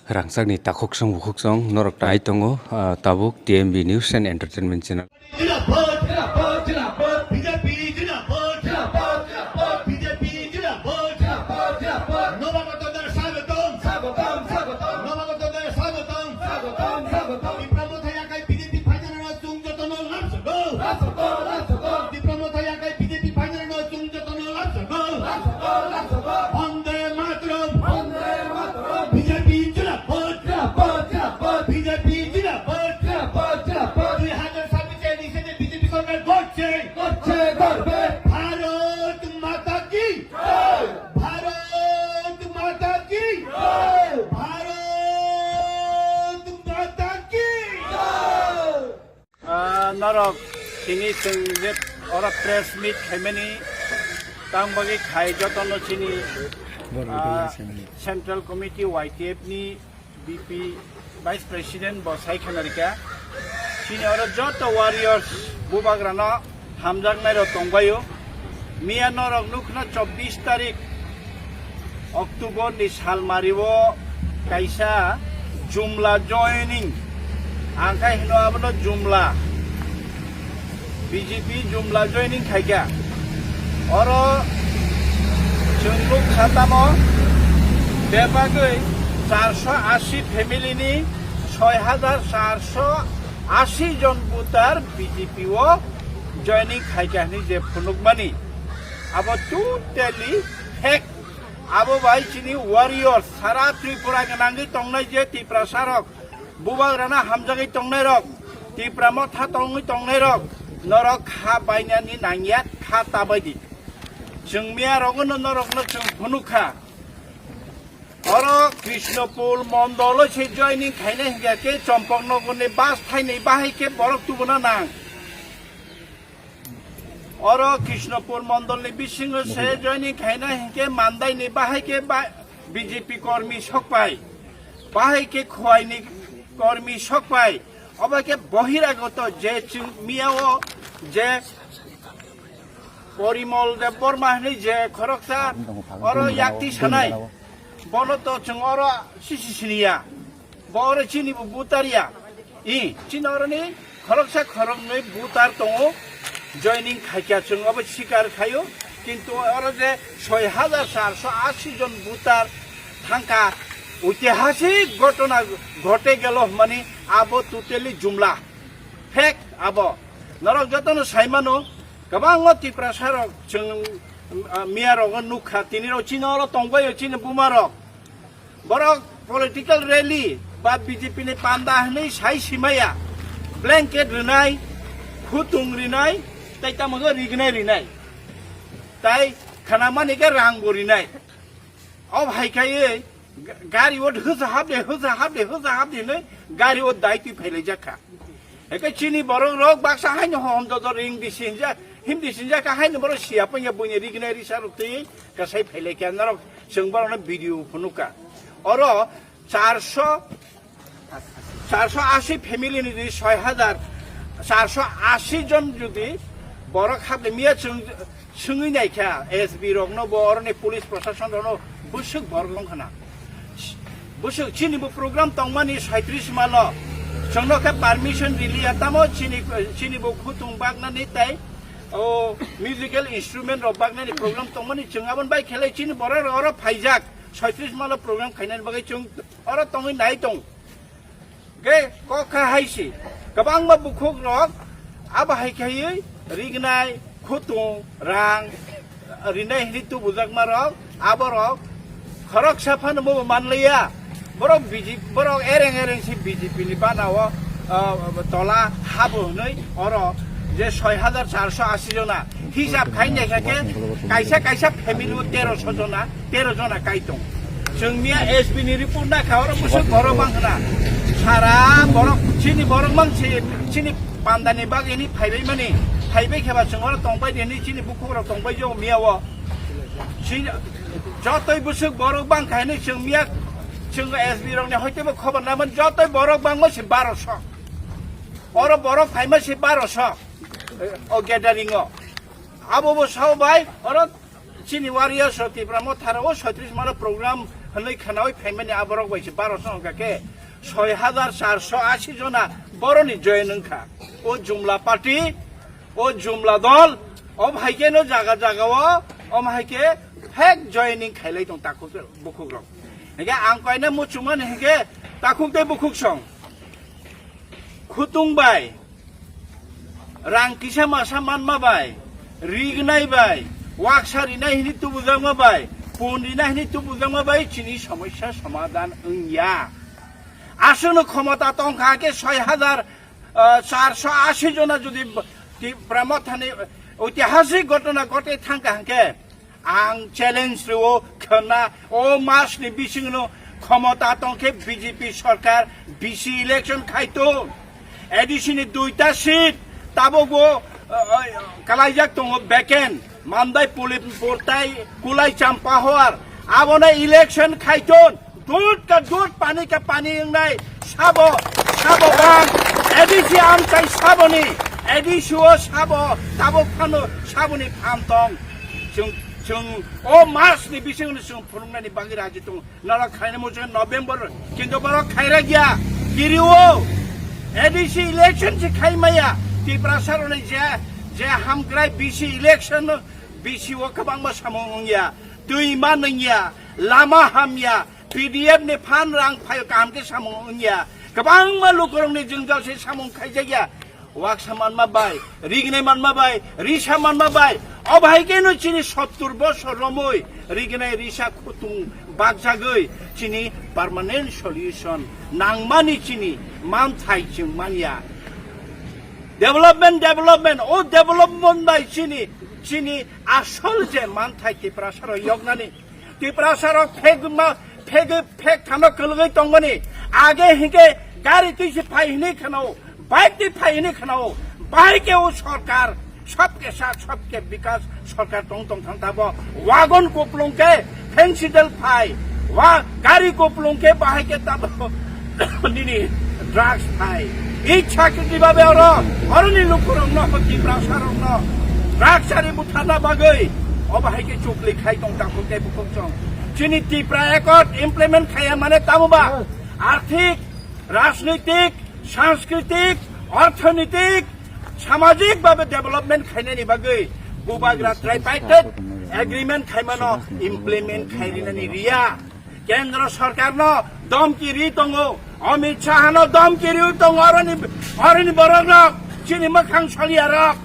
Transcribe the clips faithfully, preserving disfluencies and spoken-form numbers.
Rangchakni takhuk song bukhuk song norok tai tongo, ah, tabuk T M B News and Entertainment Channel. Jindabad, jindabad, jindabad, B J P jindabad, jindabad, jindabad, B J P jindabad, jindabad, jindabad. Nobagoto dale swagotom, swagotom, swagotom. Nobagoto dale swagotom, swagotom, swagotom. Tipra Motha yakai B J P phainani rok chwng jotono lamsogo. Lamsogo, lamsogo. Tipra Motha yakai B J P phainani rok chwng jotono lamsogo. Lamsogo, lamsogo. Bande Mataram. Bande Mataram. B J P jindabad, jindabad, jindabad. B J P jindabad, jindabad, jindabad. দুই হাজার ছাব্বিশে নিষেধে বিজেপি সরকার করছে। করছে, করবে। ভারত মাতা কি? জয়। ভারত মাতা কি? জয়। ভারত মাতা কি? জয়। Ah, norok tini chwng je oro press meet khaimani tang bagwi khai jotono chini, ah, Central Committee Y T F ni B P Vice President bo sai khna rikha. Chini oro joto warriors bubagrano hamjaknairok tongbaio. Miya norok nukna chobbish tarik October ni salmario kaisa jumla joining, ang khai hino abono jumla, B J P jumla joining khaikha. Oro chwng nuk kha tamo bebagwi charso ashi family ni soi hajar charso ashi jon voter B J P o joining khaikha hwnwi je phunukmani, abo totally fake. Abo bai chini warriors sara Tripura gwnangwi tongnai je Tiprasa rok, bubagrano hamjagwi tongnairok, Tipra Motha tongwi tongnairok, norok kha bainani nangya, kha tabaidi. Chwng miya rogono norokno chwng phunuk kha. Oro Krishnapur mondolo se joining khaina hinkha khe Chompoknogorni bus thainwi bahai khe borok tubuna nang. Oro Krishnapur mondolni bisingo se joining khaina hinkhe Mandaini bahai khe ba-, B J P kormi sokpai, bahai khe Khwaini kormi sokpai, obo khe bohiragoto je chwng miyao je Porimol Debbarma hwnwi je khoroksa oro yakti sanai, bono to chwng oro sisi siniya. Bo oro chini bo voter ya. I, chini oroni khoroksa khoroknwi voter tongo. Joining khaikha chwng obo sikar khaio. Kintu oro je soi hajar charso ashi jon voter thangkha, oitihasik ghotona ghote gelo hwnmani abo totally jumla. Fake abo. Norok jotono saimano, kwbangma Tiprasa rok chwng, ah, miya rogo nukha. Tini rok chini oro tongbaio chini buma rok. Borok political rally ba B J P ni panda hwnwi sai simaya, blanket rwnai, khutung rwnai, tei tamo khe rignai rwnai, tei khanamani khe rang bo rwnai. O hai khai ga-, gari o hwsa hap de, hwsa hap de, hwsa hap de hwnwi gari o dai twi phailaijak kha. Eke chini borok rok baksa haino hom joto ring di sinjak, him di sinjak kha haino borok siya panya buini rignai risa rok twi kasai phailai kha norok chwng borok no video phunukha. Oro charso, charso ashi family ni jodi soi hajar, charso ashi jon jodi borok hapde miya chwng swngwi naikha S B rokno bo oroni police proshasonrokno bwswk borok wngkhana. Bwswk chini bo program tongmani saitris malo. Chwngno khe permission riliya tamo chini, chini bo khutung baknani tei o musical instrument rok baknani program tongmani chwng aboni bai khelai chini borok rok oro phaijak saitris malo program khainani bagwi chwng oro tongwi nai tong. Ge kok kha hai se, kwbangma bukhuk rok abo hai khaiwi rignai, khutung, rang rinai hwnwi tubujakma rok, abo rok khoroksa phano bo manliya. Borok B J P, borok ereng ereng se B J P ni bana o, ah, tola habo hwnwi oro je soi hajar charso ashi jona hisab khai naikha khe kaisa kaisa family o terosho jona, tero jona kai tong. Chwng miya S B ni report na kha oro bwswk borok mang khna. Sara borok chini borok mang se chini panda ni bagwi ni phaibai mani. Phaibai khe ba chwng oro tongbai de ni chini bukhuk rok tongbai jo miya o. Chini jotoi bwswk borok bang kha ni chwng miya chwng S B rok ni hoite bo khobor na man jotoi borok bangma se barosho. Oro borok phaima se barosho. O gathering o. Abo bo sao bai oro chini warriors rok Tipra Motha rok o saitris malo program Hwnwi khwnawi phaimani aborok bai se baro song hwnkha khe soi hajar charso ashi jona boroni join wngkha. O Jumla party, o Jumla dol, o hai khe no jaga jaga o, o hai khe fake joining khailai tong takhuk bukhuk rok. Hingke ang koina muchungmani hingke takhuk tei bukhuk song. Khutung bai, rang kisa masa manma bai, rignai bai, waksa rinai hini tubujakma bai, pun rinai hini tubujakma bai chini somosya somadhan wngya. Aswkno khomota tongkha khe soi hajar, ah, charso ashi jona jodi Tipra Mothani oitihasik ghotona ghote thangkha hwnkhe, ang challenge rwo khwna, o masni bisingno khomota tongkhe B J P sorkar B C election khaito. A D C ni duita seat tabukbo, uh, uh, kalaijak tongo vacant. Mandai Pulipur tai Kulai Champahoar. Abono election khaito. Dud ka dud, pani ka pani wngnai sabo, sabo bang, A D C amchai saboni, A D C o sabo, tabuk phano saboni phan tong. Chwng, chwng o masni bisingno chwng phunuknani bagwi raji tongo. Norok khaina muchung November, kintu borok khaira gya, kiriwo. A D C election se khaimaya, Tiprasa roni je, je hamkrai B C election, B C o kwbangma samung wngya, twi ma nungya, lama hamya, P D F ni phan rang phaio kaham khe samung wngya. Kwbangma lukurokni jwngjal se samung khaijakya. Waksa manma bai, rignai manma bai, risa manma bai. O bahai khe no chini sottur bosor romoi rignai risa khutung bakjagwi chini permanent solution nangmani chini manthai chwng manya. Development, development, o development bai chini, chini asol je manthai Tiprasa rok yoknani. Tiprasa rok phek ma, phek, phek thano kwlwgwi tongmani. Age hinkhe gari twi se phai hinwi khwnao, bike twi phai hinwi khwnao. Bahai khe o sorkar, sabke saath, sabke bikas sorkar tong tong thang tabo. Wagon kuplung khe Fensidel phai, wa gari kuplung khe bahai khe tabo nini drugs phai. Ichha kwtwi babe oro, oroni lukurokno, Tiprasarokno drugs ari butharna bagwi o bahai khe chukli khai tong takhuk tei bukhuk chong. Chini Tipra Accord implement khaiya mane tamo ba? Arthik, rajnitik, sanskritik, orthonitik, samajik babe development khainani bagwi Bubagra Tripartite Agreement khaimano implement khairinani riya. Kendra Sarkarno domki ri tongo, Amit Shahano domki ri tongo, oroni, oroni borokno chini mwkhang soliyarok.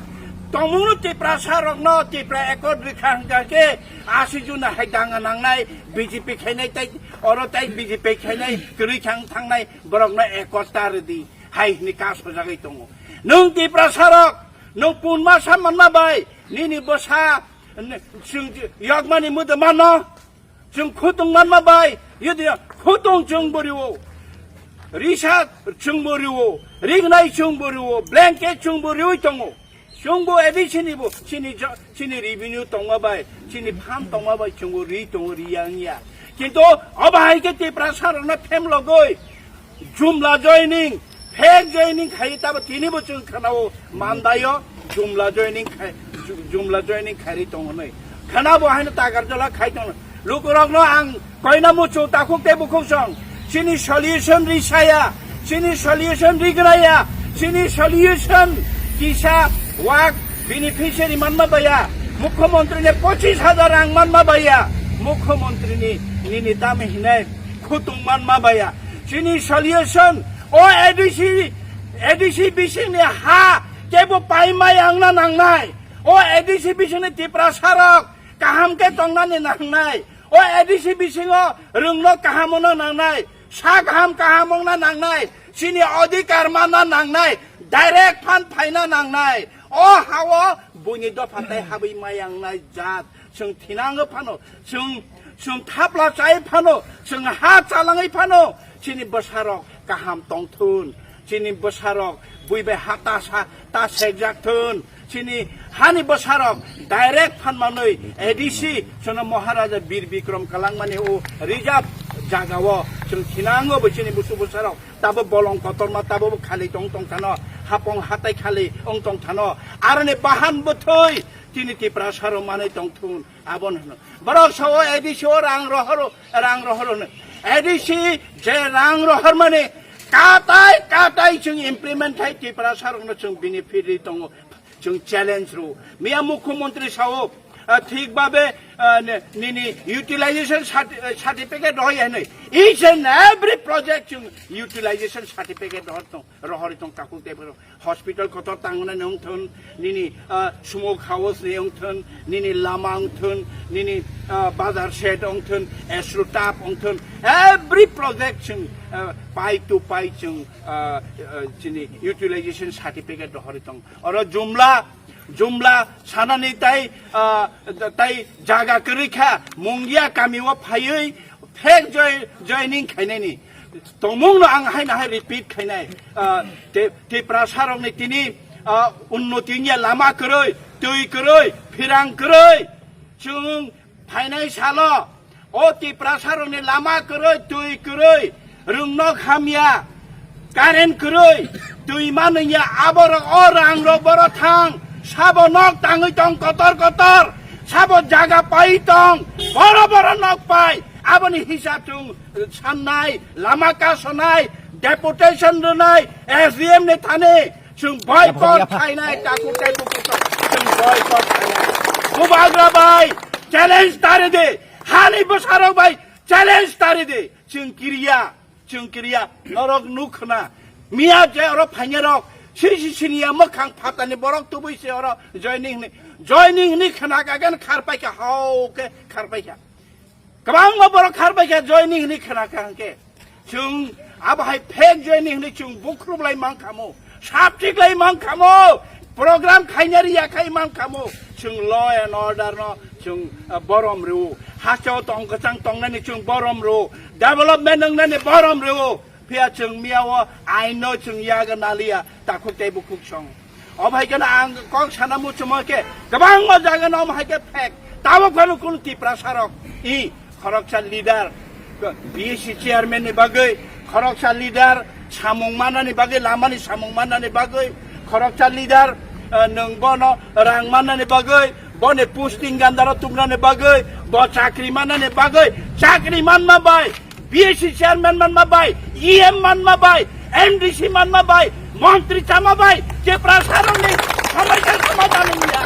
Tongmungno Tiprasarokno Tipra Accord rikha hwnkha khe asi juna hai danga nangnai, B J P khainai tei oro tei B J P khainai kwrwi thang thangnai borokno Accord ta rwdi hai hwnwi kasojagwi tongo. Nwng Tiprasarok, nwng punma sa manma bai, nini bwsa, n-, chwng yokmani mwdwmano, chwng khutung manma bai, yodi khutung chwng bo riwo, risa chwng bo riwo, rignai chwng bo riwo, blanket chwng bo riwi tongo. Chwng bo A D C ni bo, chini jo-, chini revenue tongma bai, chini phan tongma bai chwng bo ri tongo, riya wngya. Kintu obo hai khe Tiprasarokno phemlogwi, jumla joining, fake joining khai tabo tini bo chwng khwnao mandaio, jumla joining khai, ju-, jumla joining khairi tong hwnwi. Khwnabo haino tagar jola khai tong. Lukurokno ang koina muchung takhuk tei bukhuk song. Chini solution risaya, chini solution rignaya, chini solution kisa wak beneficiary manma baya, mukhyamantri ni pochis hajar rang manma baya, mukhyamantri ni nini tamo hinai khutung manma baya. Chini solution, o A D C, A D C bisingni ha kebo paimai wngna nangnai. O A D C bisingni Tiprasarok kaham khe tongnani nangnai. O A D C bisingo rwngno kaham wngna nangnai. Sa kaham kaham wngna nangnai. Chini odhikar manna nangnai. Direct phan phaina nangnai. O hao buini dopha tei habwi mai wngnai jat. Chwng thinango phano, chwng, chwng thapla chai phano, chwng ha chalangwi phano, chini bwsarok kaham tongthun, chini bwsarok bui bai ha ta sa, ta sekjak thun, chini hani bwsarok direct phan manwi A D C, chwngno Maharaja Bir Bikram kalangmani o reserve jagao chwng thinango bo chini busu bwsarok tabo bolong kotorma tabo bo khali tong tong thano. hapong hatai khali wng tong thano. Aroni bahan bwthwi chini Tiprasa rok manwi tong thun, abono hwno. Borok sao A D C o rang rohoro, rang rohoro hwno. A D C je rang rohor mani katai katai chwng implement khai Tiprasa rokno chwng benefit ri tongo. Chwng challenge ro. Miya Mukhyamantri sao, ah, thik babe, ah, ne-, nini utilization certi-, ah, certificate rohoi hwnwi. Each and every project chwng utilization certificate rohor tong, rohori tong takhuk tei borok. Hospital kotor tangnani wngthun, nini, ah, smoke house ni wngthun, nini lama wngthun, nini, ah, bazar shed wngthun, astro tap wngthun, every project chwng, ah, pai to pai chwng, ah, ah, chini utilization certificate rohori tong. Oro jumla, jumla sanani tai, ah, tai jaga kwrwi kha, Mungia kami o phaiwi fake joi-, joining khainani. Tongmung no ang hai nahai repeat khainai. Ah, Ti-, Tiprasa rokni tini, ah, unnoti wngya lama kwrwi, twi kwrwi, phirang kwrwi. Chwng phainai salo o Tiprasa rokni lama kwrwi, twi kwrwi, rwngnok hamya, current kwrwi, twi manwngya, aborok o rang rok boro thang, sabo nok tangwi tong kotor kotor, sabo jaga pai tong, boro boro nok pai, aboni hisab chwng sannai, lama kasonai, deputation rwnai, S D M ni thani, Chwng boycott khainai, takhuk tei bukhuk rok. Chwng boycott khainai. Bubagra bai challenge tari di. Hani bwsarok bai challenge tari di. Chwng kiriya, chwng kiriya. Norok nuk khna. Miya je oro phainai rok. Sisi siniya mwkhang phatani borok tubui se oro joining hini. Joining hini khna ka gan kharpai kha, hau ke kharpai kha. Kwbangma borok kharbai kha joining hwnwi khna kha hwnkhe. Chwng abo hai fake joining hwnwi chwng bukhrublai man khamo, sabchiklai man khamo, program khaina riya khai man khamo. Chwng law and order no chwng, ah, borom rw. Hasteo tong kwchang tongnani chwng borom rw. Development wngnani borom rw. Phiya chwng miya o aino chwng yaga naliya, takhuk tei bukhuk song. Omo hai kheno ang kok sana muchungma khe kwbangma jaga no omo hai khe fake. Tabuk phano kunu Tiprasa rok i khoroksa leader, B S C chairman ni bagwi, khoroksa leader samung manani bagwi, lamani samung manani bagwi, khoroksa leader, eh, nwng bono rang manani bagwi, boni posting gandaro tubnani bagwi, bo chakri manani bagwi, chakri manma bai, B S C chairman manma bai, E M manma bai, M D C manma bai, montri chama bai, Tiprasa rokni somosya somadhan wngya.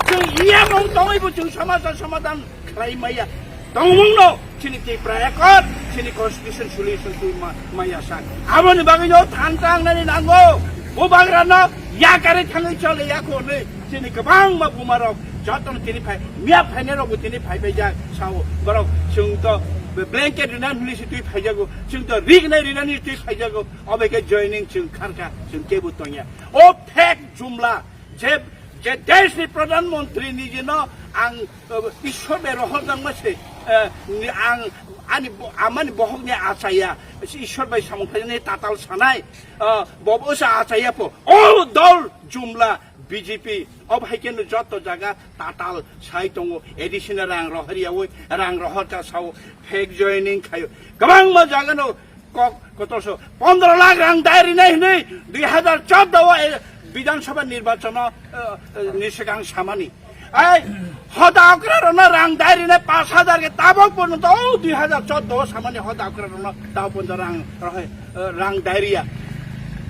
Chwng E M wng tongwi bo chwng somosya somadhan khlai maya. Tongmung no chini Tipra Accord, chini constitution solution twi ma-, maya sak. Aboni bagwi no than tangnani nango. Bubagra no yakari thangwi chole yakho hwnwi chini kwbangma buma rok jotono tini phai, miya phainai rokbo tini phai bai jak sao. Borok chwng to blanket rina hwnwi se twi phaijago, chwng to rignai rina ni twi phaijago. Obo khe joining chwng kharkha, chwng kebo tongya. O fake jumla, je, je desh ni pradhan mantri ni je no ang, eh, Ishwar bai rohor jang ma se, eh, ni ang ani bo-, amani bohok ni achaya, Ishwar bai samung khlai ni tatal sanai, eh, bobo sa achaya po. O dol jumla B J P, ob hai khe no joto jaga tatal sai tongo, additional rang rohor yawi, rang rohor ka sao, fake joining khayo. Kwbangma jaga no kok kotor so, pondro lakh rang dai rinai hinui dui hazar chordo o, eh, Bidhan Sabha nirbachon o, eh, eh, ni swkang samani. Ai, hoda okra rono rang dai rinai pash hazar ke tabok porjonto, o dui hazar chordo o samani hoda okra rono tabok porjonto rang rohoi, eh, rang dai riya.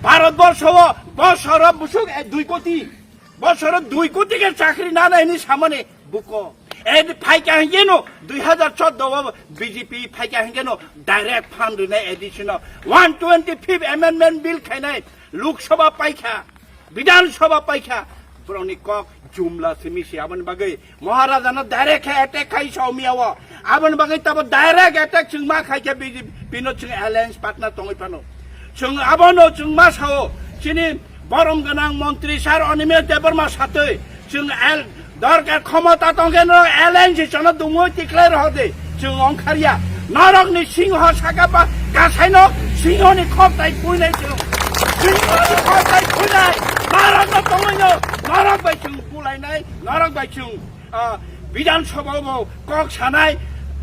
Bharat borsho o bosoro busuk, eh, dui koti. Bosoro dui koti ke chakri nana hinui samani buko. Eh, phaikha hingke no dui hazar chordo o B J P phaikha hingke no direct fund rinai additional one twenty fifth amendment bill khainai Lok Sabha paikha, Bidhan Sabha paikha. Borokni kok jumla simi se aboni bagwi Maharaja no direct khe attack khai saumia o. Aboni bagwi tabo direct attack chwng ma khai khe B J P no chwng alliance partner tongwi phano. Chwng abono chwng ma sao chini borom gwnang montri sir Animesh Debbarma satwi chwng al dorkar khomota tongkhe no alliance chono dungwi tiklai rohode chwng ongkharya. Norokni singho saka ba kasaino singhoni khoptai puinai chwng. Singhoni khoptai puinai. Norokno tongwino norok bai chwng bulainai, norok bai chwng, ah, Bidhan Sabha bo kok sanai.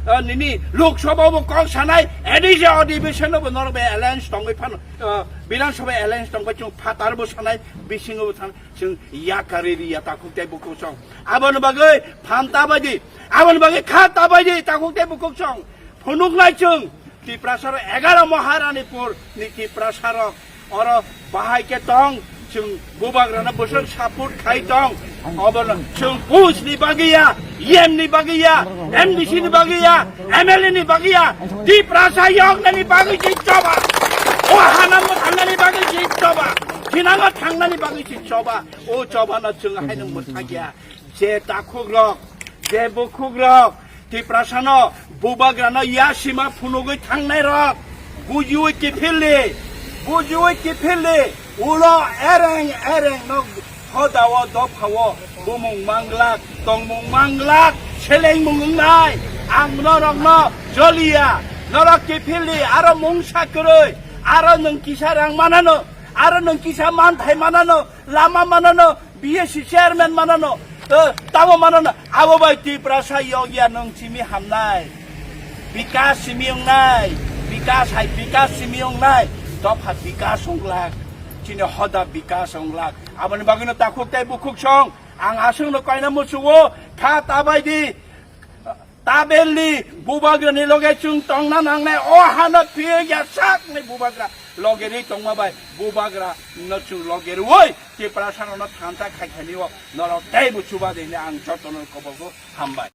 Ah, nini Lok Sabha bo kok sanai, A D C adhibeshon bo norok bai alliance tongwi phano, ah, Bidhan Sabha alliance tongwi chung phatar bo sanai, bisingo bo thanai, chung yakarwi riya takhuk tei bukhuk song. Aboni bagwi phan ta bai di, aboni bagwi kha ta bai di takhuk tei bukhuk song. Phunuknai chung Tiprasa rok egaro Maharanipur ni Tiprasa rok oro bahai khe tong, chwng bubagrano bwswk support khai tong. Obono chwng post ni bagwi ya, E M ni bagwi ya, M D C ni bagwi ya, M L A ni bagwi ya, Tiprasa yoknani bagwi se choba. O hanamo thangnani bagwi se choba. Thinango thangnani bagwi se choba. O chobano chwng haino mwthakya. Je takhuk rok, je bukhuk rok, Tiprasano bubagrano yasima phunugwi thangnai rok, bujiwi kiphildi, bujiwi kiphildi, ulo ereng ereng no hodao dophao bumung manglak, tongmung manglak, selengmung wngnai. Ang norokno joliya, norok kiphildi, aro mungsa kwrwi, aro nwng kisa rang manano, aro nwng kisa manthai manano, lama manano, B S C chairman manano, eh, tamo manano, abo bai Tiprasa yokya nwng simi hamnai. Bikas simi wngnai, bikas hai bikas simi wngnai, dopha bikas wnglak, chini hoda bikas wnglak. Aboni bagwino takhuk tei bukhuk song, ang aswkno kaina muchugo, kha ta bai di. Tabelni bubagrani loge chwng tongna nangnai, o hano phiyokya sakni bubagra loge ri tongma bai bubagra no chwng loge rwui Tiprasa rokno thansa khai thani o norok teibo chuba de hwnwi ang jotono kobogo hambai.